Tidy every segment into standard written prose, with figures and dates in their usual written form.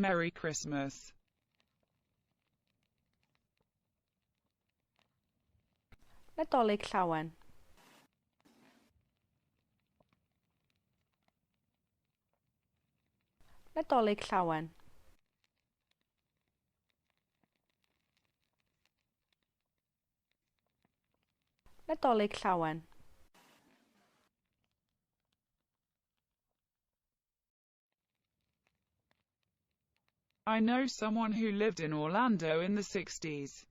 Merry Christmas. Nadolig Llawen. Nadolig Llawen. Nadolig Llawen. I know someone who lived in Orlando in the 60s.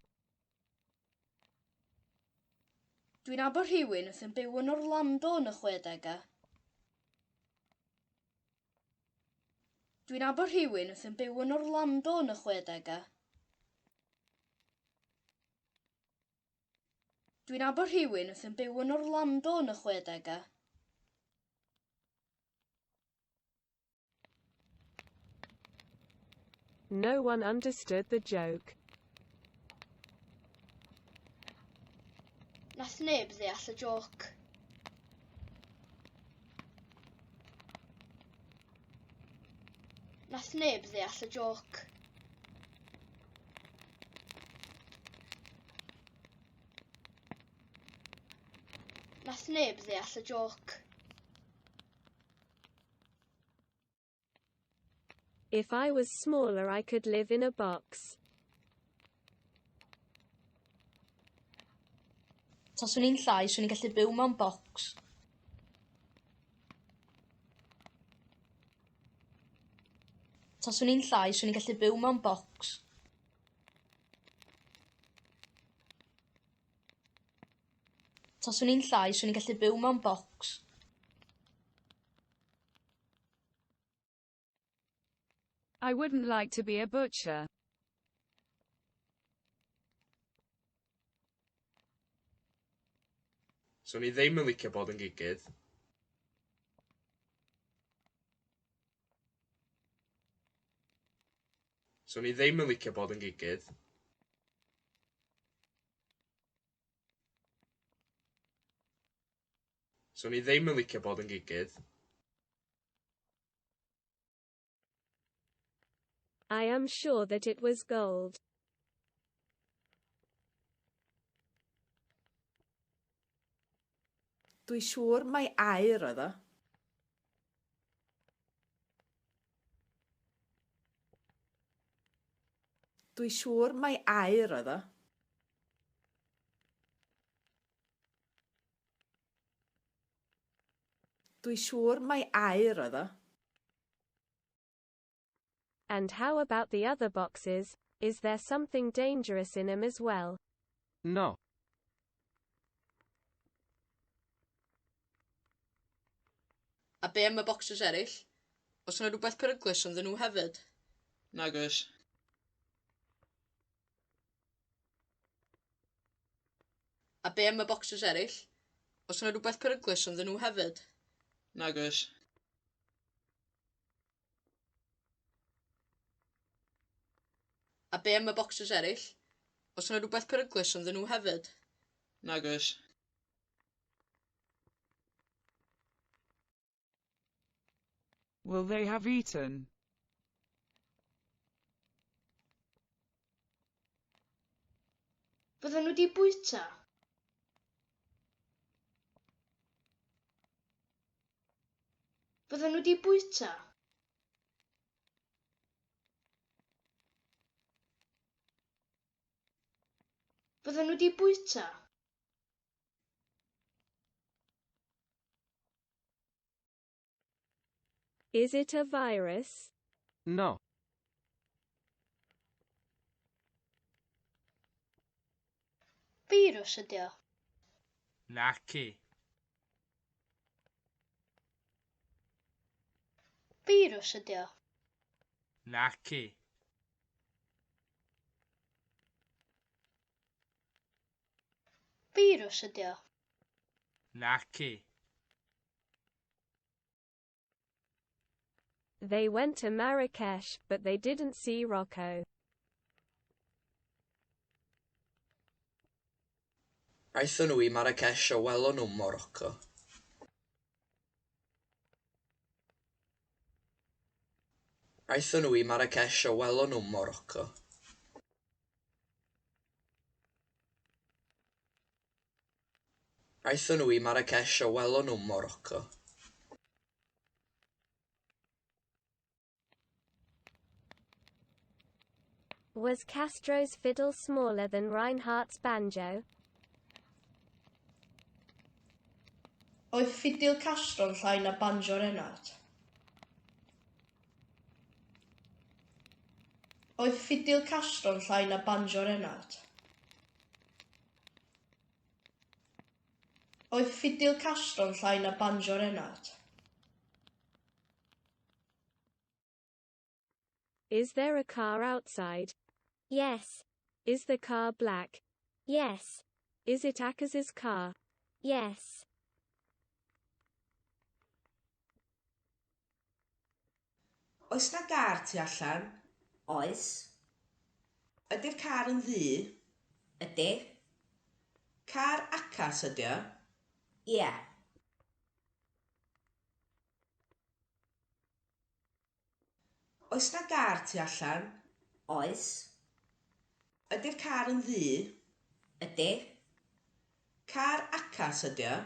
Dwi'n nabod rhywun oedd yn byw yn Orlando yn y chwedegau. Dwi'n nabod rhywun oedd yn byw yn Orlando yn y chwedegau. Dwi'n nabod rhywun oedd yn byw yn Orlando yn y chwedegau. No one understood the joke. Nath neb ddeall y jôc. Nath neb ddeall y jôc. Nath neb ddeall y jôc. If I was smaller I could live in a box. Taswn i'n llai, 'swn i'n gallu byw mewn bocs. Taswn i'n llai, 'swn i'n gallu byw mewn bocs. Taswn i'n llai, 'swn i'n gallu byw mewn bocs. I wouldn't like to be a butcher. Swn i ddim yn licio bod yn gigydd. Swn i ddim yn licio bod yn gigydd. Swn i ddim yn licio bod yn gigydd. I am sure that it was gold. Dwi siŵr mai aur oedd o. Dwi siŵr mai aur oedd o. Dwi siŵr mai aur oedd o. And how about the other boxes, is there something dangerous in 'em as well? No. A be am y bocsys eraill? Oes yna rhywbeth peryglus ynddyn nhw hefyd? Nag oes. A be am y bocsys eraill? Oes yna rhywbeth peryglus ynddyn nhw hefyd? Nag oes. A be am y bocsys eraill? Oes yna rhywbeth peryglus ynddyn nhw hefyd? Nag oes. Will they have eaten? Fydden nhw wedi bwyta? Fydden nhw wedi bwyta? Fydden nhw wedi bwyta? Is it a virus? No. Firws ydy o. Naci. Firws ydy o. Naci. Firws ydy o. Naci. They went to Marrakesh, but they didn't see Rocco. Aethon nhw i Marrakesh a welon nhw'm Morocco. Aethon nhw i Marrakesh a welon nhw Morocco. Aethon nhw i Marrakesh a welon nhw Morocco. Was Castro's fiddle smaller than Reinhardt's banjo? Oedd ffidil Castro'n llai na banjo Reinhardt? Oedd ffidil Castro'n llai na banjo Reinhardt? Oedd ffidil Castro'n llai na banjo Reinhardt? Is there a car outside? Yes. Is the car black? Yes. Is it Akaz's car? Yes. Oes 'na gar tu allan? Oes. Ydy'r car yn ddu? Ydy. Car Acas ydy o? Ia. Oes 'na gar tu allan? Oes. Ydy'r car yn ddu? Ydy. Car Acas ydy o?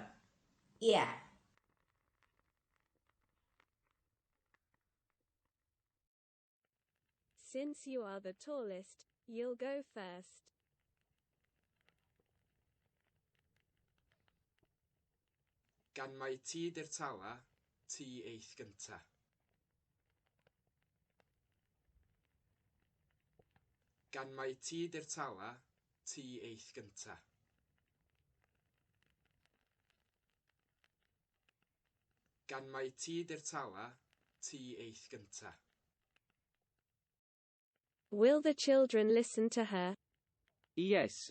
Ia. Since you are the tallest, you'll go first. Gan mai ti 'di'r tala, ti eith gynta. Gan mai ti 'di'r tala, ti eith gynta. Gan mai ti 'di'r tala, ti eith gynta. Will the children listen to her? Yes.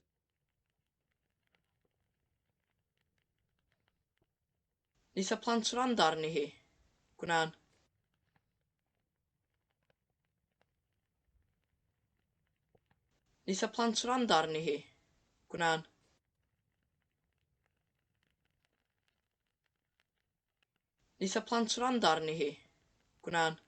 Neith y plant wrando arni hi? Gwnân. Neith y plant wrando arni hi? Gwnân. Neith y plant wrando arni hi? Gwnân.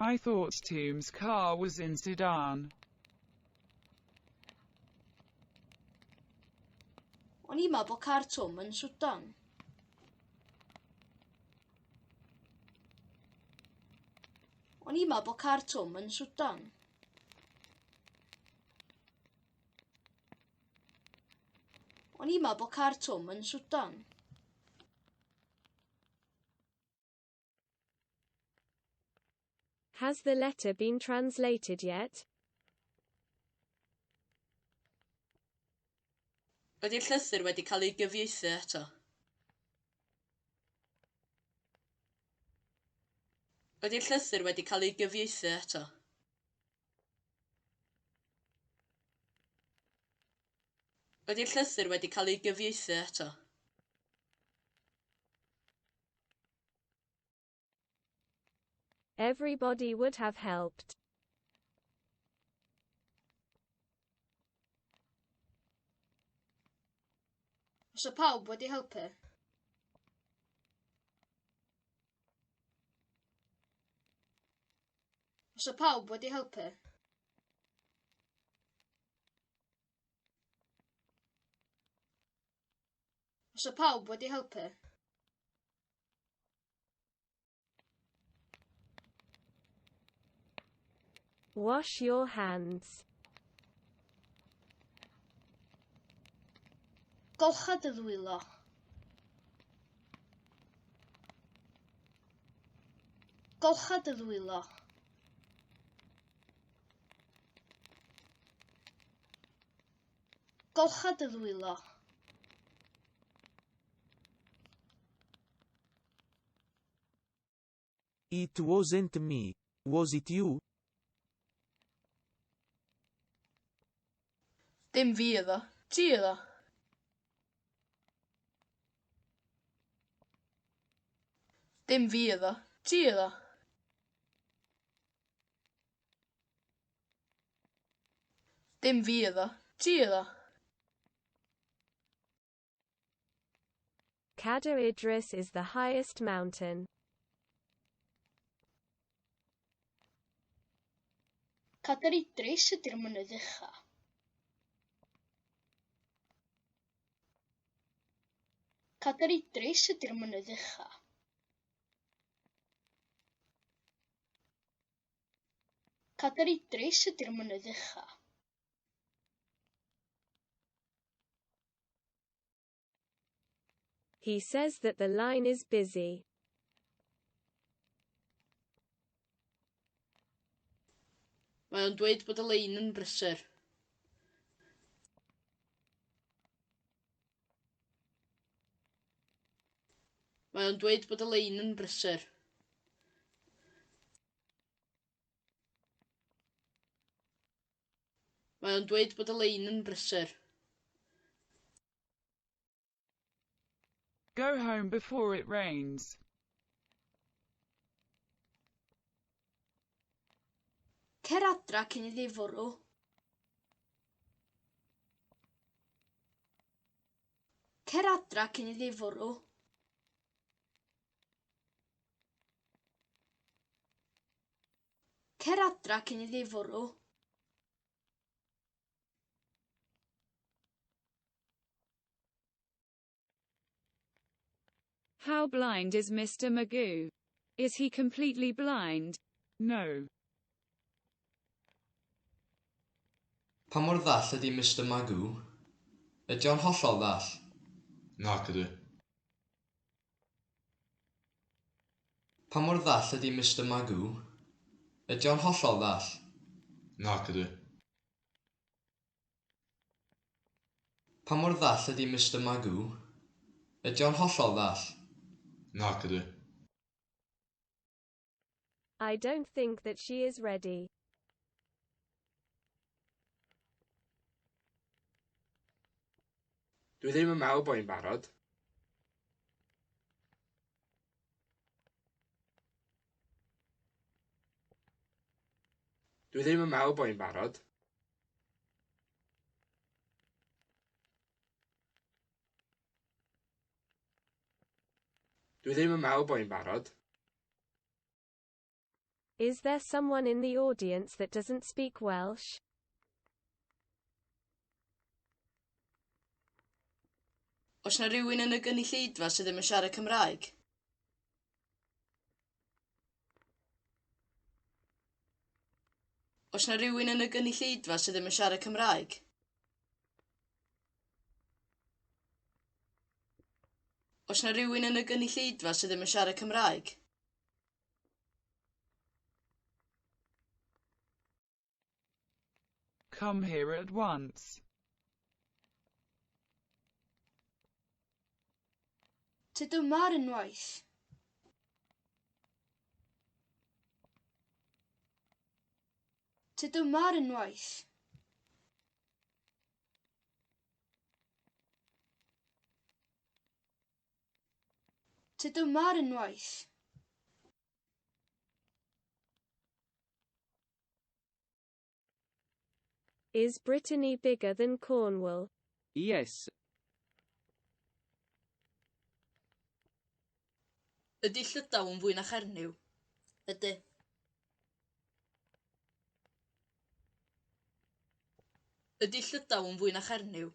I thought Twm's car was in Sudan. O'n i'n meddwl bod car Twm yn Swdan. O'n i'n meddwl bod car Twm yn Swdan. O'n i'n meddwl bod car Twm yn Swdan. Has the letter been translated yet? Ydy'r llythyr wedi cael ei gyfieithu eto? Ydy'r llythyr wedi cael ei gyfieithu eto? Ydy'r llythyr wedi cael ei gyfieithu eto? Everybody would have helped. Fysa pawb wedi helpu. Fysa pawb wedi helpu. Fysa pawb wedi helpu. Wash your hands. Golcha dy ddwylo. Golcha dy ddwylo. Golcha dy ddwylo. It wasn't me, was it you? Dim fi oedd o. Ti oedd o. Dim fi oedd o. Ti oedd o. Dim fi oedd o. Ti oedd o. Cadair Idris is the highest mountain. Cadair Idris ydy'r mynydd ucha. Cadair Idris ydy'r mynydd ucha. Cadair Idris ydy'r mynydd ucha. He says that the line is busy. Mae o'n dweud bod y lein yn brysur. Mae o'n dweud bod y lein yn brysur. Mae o'n dweud bod y lein yn brysur. Go home before it rains. Cer adra cyn iddi fwrw. Cer adra cyn iddi fwrw. Cer adra cyn iddi fwrw. How blind is Mr. Magoo? Is he completely blind? No. Pa mor ddall ydy Mr Magoo? Ydy o'n hollol ddall? Nac ydw. Pa mor ddall ydy Mr Magoo? Ydy o'n hollol ddall? Nac ydw. Pa mor ddall ydy Mr Magoo? Ydy o'n hollol ddall? Nac ydw. I don't think that she is ready. Dwi ddim yn meddwl bod hi'n barod. Dwi ddim yn meddwl bod hi'n barod. Dwi ddim yn meddwl bod hi'n barod. Is there someone in the audience that doesn't speak Welsh? Oes 'na rywun yn y gynulleidfa sydd ddim yn siarad Cymraeg? Oes 'na rywun yn y gynulleidfa sydd ddim yn siarad Cymraeg? Oes 'na rywun yn y gynulleidfa sydd ddim yn siarad Cymraeg? Come here at once. Tyd yma ar unwaith. Tyd yma ar unwaith. Tyd yma ar unwaith. Is Brittany bigger than Cornwall? Yes. Ydy Llydaw yn fwy na Chernyw? Ydy. Ydy Llydaw yn fwy na Chernyw?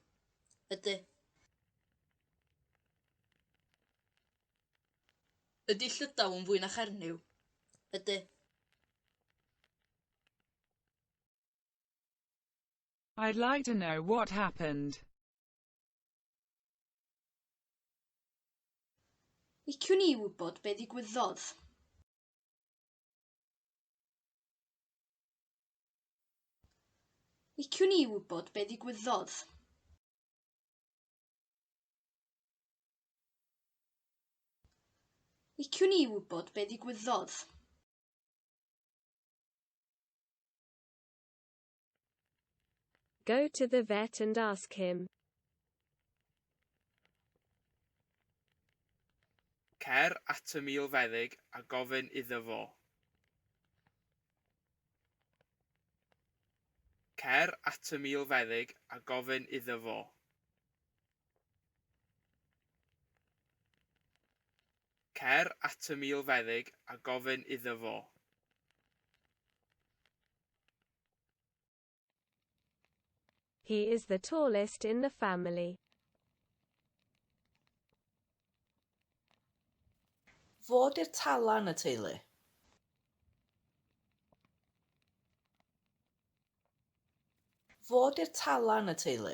Ydy. Ydy Llydaw yn fwy na Chernyw? Ydy. I'd like to know what happened. Liciwn i wybod be ddigwyddodd. Liciwn i wybod be ddigwyddodd. Liciwn i wybod be ddigwyddodd. Go to the vet and ask him. Cer at y milfeddyg a gofyn iddo fo. Cer at y milfeddyg a gofyn iddo fo. Cer at y milfeddyg a gofyn iddo fo. He is the tallest in the family. Fo 'di'r tala yn y teulu. Fo 'di'r tala yn y teulu.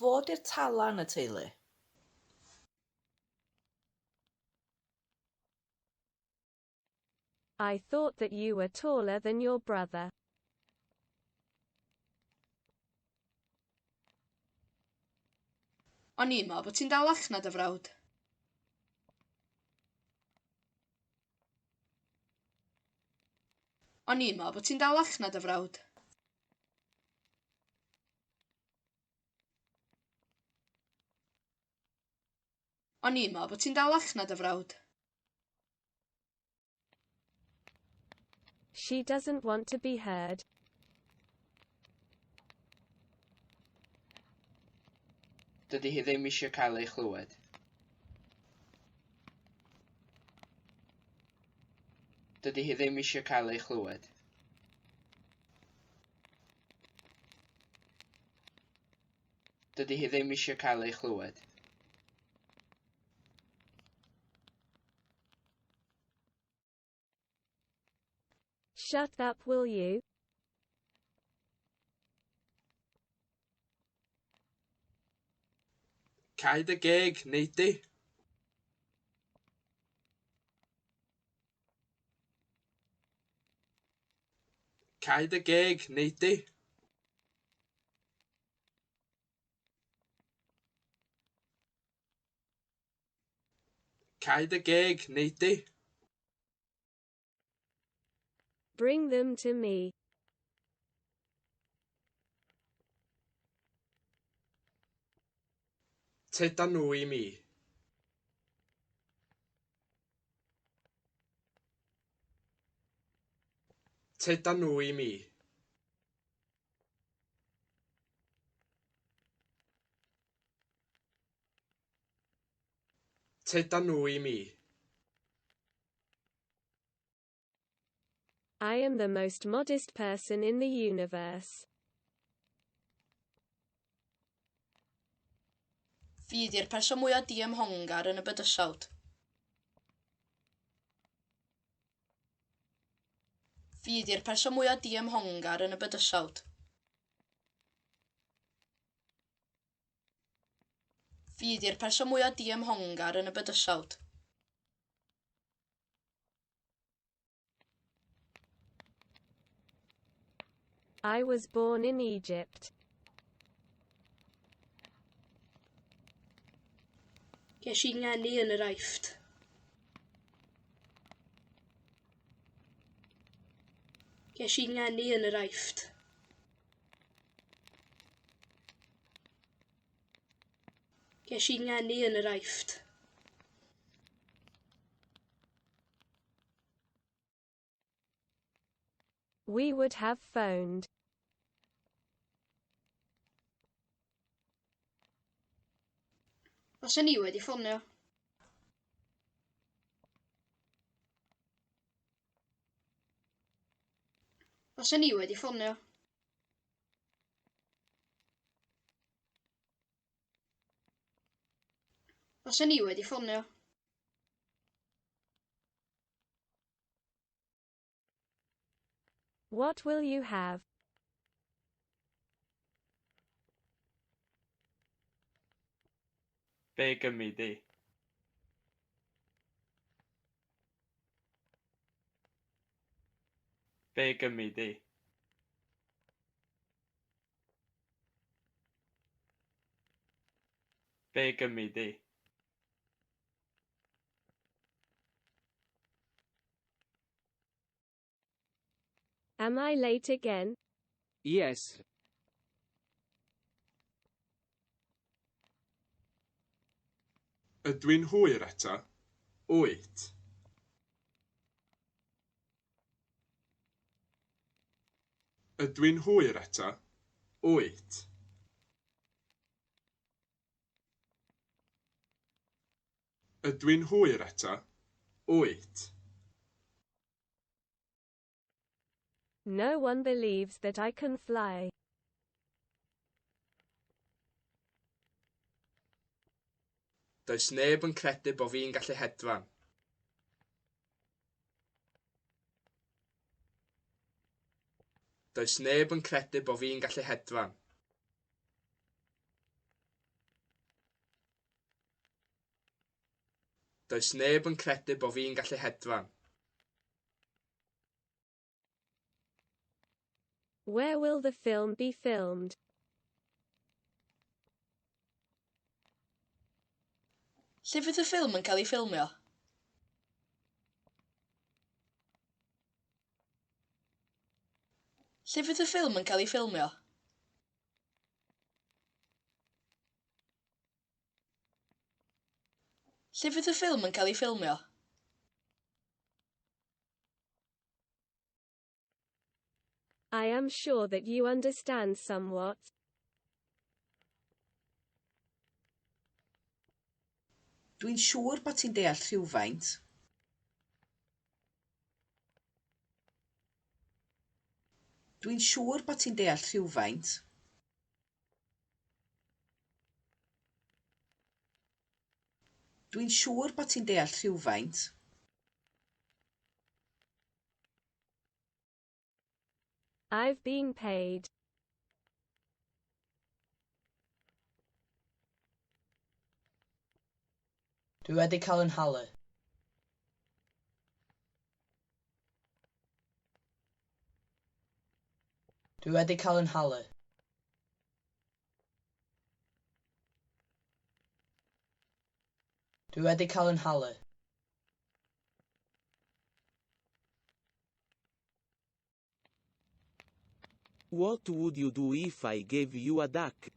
Fo 'di'r tala yn y teulu. I thought that you were taller than your brother. O'n i'n meddwl bod ti'n dalach na dy frawd. O'n i'n meddwl bod ti'n dalach na dy frawd. O'n i'n meddwl bod ti'n dalach na dy frawd. She doesn't want to be heard. Dydy hi ddim eisiau cael ei chlywed. Dydy hi ddim eisiau cael ei chlywed. Dydy hi ddim eisiau cael ei chlywed. Shut up, will you? Cau dy geg, wnei di. Cau dy geg, wnei di. Cau dy geg, wnei di. Bring them to me. Tyda nhw i mi. Tyda nhw i mi. Tyda nhw i mi. I am the most modest person in the universe. Fi 'di'r person mwyaf diymhongar yn y bydysawd. Fi 'di'r person mwyaf diymhongar yn y bydysawd. Fi 'di'r person mwyaf diymhongar yn y bydysawd. I was born in Egypt. Ges i ngeni yn yr Aifft. Ges i ngeni yn yr Aifft. Ges i ngeni yn yr Aifft. We would have phoned. Faswn i wedi ffonio. Faswn i wedi ffonio. Faswn i wedi ffonio. What will you have? Be gymi di? Be gymi di? Be gymi di? Am I late again? Yes. Ydw i'n hwyr eto? Wyt. Ydw i'n hwyr eto? Wyt. Ydw i'n hwyr eto? Wyt. No one believes that I can fly. Does neb yn credu bo fi'n gallu hedfan. Does neb yn credu bo fi'n gallu hedfan. Does neb yn credu bo fi'n gallu hedfan. Where will the film be filmed? Lle fydd y ffilm yn cael ei ffilmio? Lle fydd y ffilm yn cael ei ffilmio? Lle fydd y ffilm yn cael ei ffilmio? I am sure that you understand somewhat. Dwi'n siŵr bod ti'n deall rhywfaint. Dwi'n siŵr bod ti'n deall rhywfaint. Dwi'n siŵr bod ti'n deall rhywfaint. I've been paid. Dwi wedi cael 'y nhalu. Dwi wedi cael 'y nhalu. Dwi wedi cael 'y nhalu. What would you do if I gave you a duck?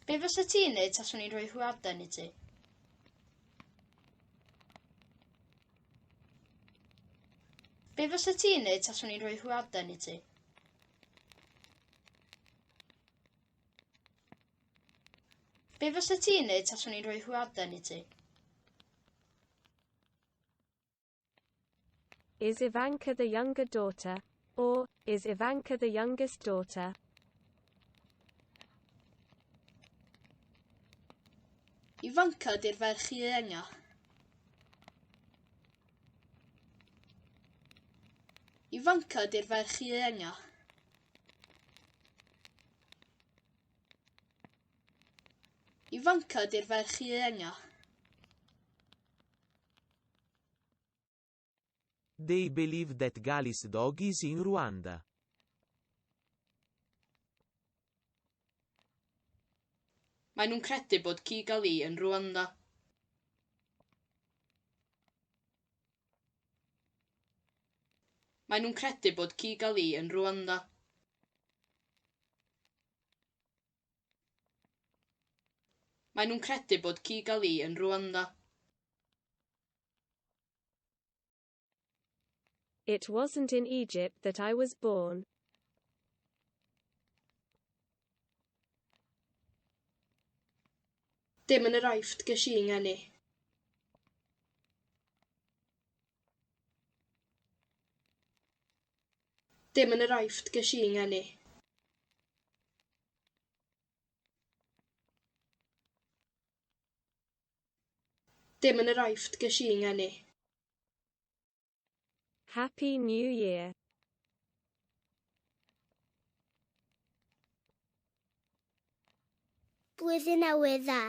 Be fysa ti'n neud taswn i'n rhoi hwyaden i ti? Be fysa ti'n neud taswn i'n rhoi hwyaden i ti? Be fysa ti'n neud taswn i'n rhoi hwyaden i ti? Is Ivanka the younger daughter, or is Ivanka the youngest daughter? Ifanca ydy'r ferch ieuenga. Ifanca ydy'r ferch ieuenga. Ifanca ydy'r ferch ieuenga. They believe that Gali's dog is in Rwanda. Maen nhw'n credu bod Kigali yn Rwanda. Maen nhw'n credu bod Kigali yn Rwanda. Maen nhw'n credu bod Kigali yn Rwanda. It wasn't in Egypt that I was born. Dim yn yr Aifft ges i 'ngeni. Dim yn yr Aifft ges i 'ngeni. Dim yn yr Aifft ges i 'ngeni. Happy New Year. Blwyddyn Newydd Dda.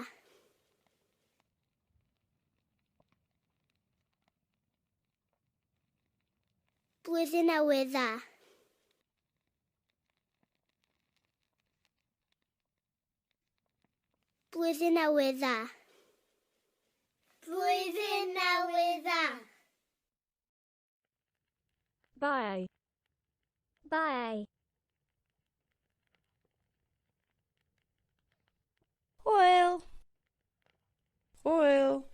Blwyddyn Newydd Dda. Blwyddyn Newydd Dda. Blwyddyn Newydd Dda. Bye. Bye. Hwyl. Hwyl.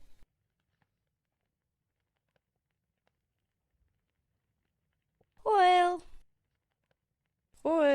Hwyl. Hwyl.